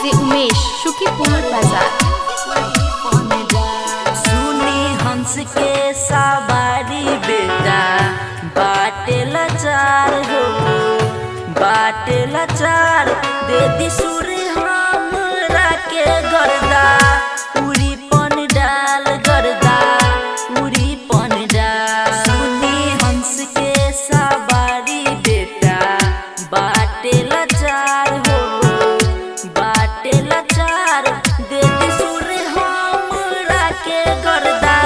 DJ Umesh Sukhipur Bazar. सुनी हंस के सवारी बेटा बाटे लाचार हो, बाटे लाचार। दे दी सुर हमरा के गर्दा उरी पन डाल, गर्दा उरी पन डाल। सुनी हंस के सवारी बेटा बाटे लाचार हो, बाटे लाचार। दे दी सुर हमरा के गर्दा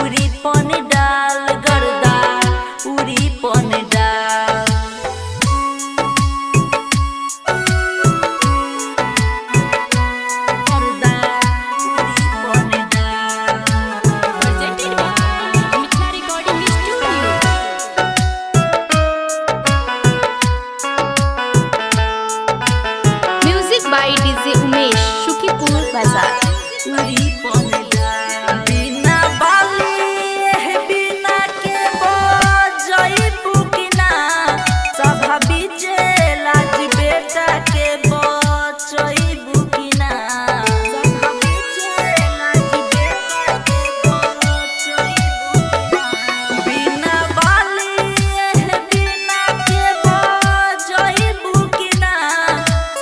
उरी पन डाल, गर्दा उरी पन डाल। गर्दा उरी पन डाल। Presented by Mithila Recording Studio. Music by DJ Umesh Sukhipur Bazar. उरी पन डाल। बिना बाली एह बिना के बजई पुकिना, सभा बीचे लाज बेटा के बचई बुकिना। सभा बीचे लाज बेटा के बचई बुकिना। बिना बाली एह बिना के बजई बुकिना,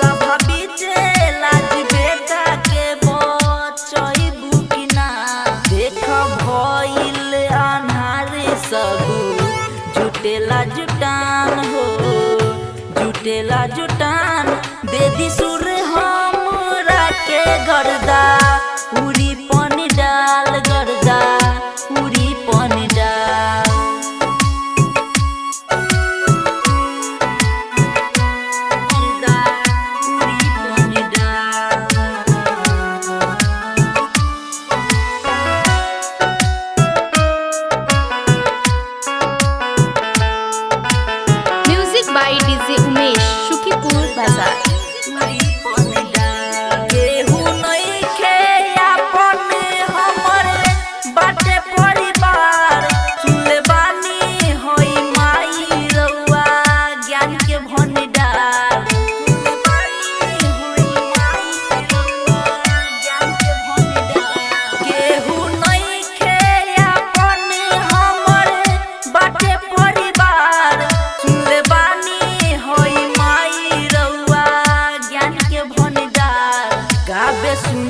सभा बीचे लाज बेटा के बचई बुकिना। देख भइल अन्हार सब जुटेला जुटान हो, जुटेला जुटान। दे दी सुर हमरा के गर्दा उरी पन डाल, गर्दा उरी पन डाल। गर्दा उरी पन डाल। Music by DJ Umesh Sukhipur Bazar. केहू नइखे आपन हमर बाटे परिवार, सुनले बानी होई माई रउआ ज्ञान के भंडार। सुनले बानी होई माई रउआ ज्ञान के भंडार। केहू नइखे आपन हमर बाटे परिवार, सुनले बानी होई माई रउआ ज्ञान के भंडार। गाबे सुन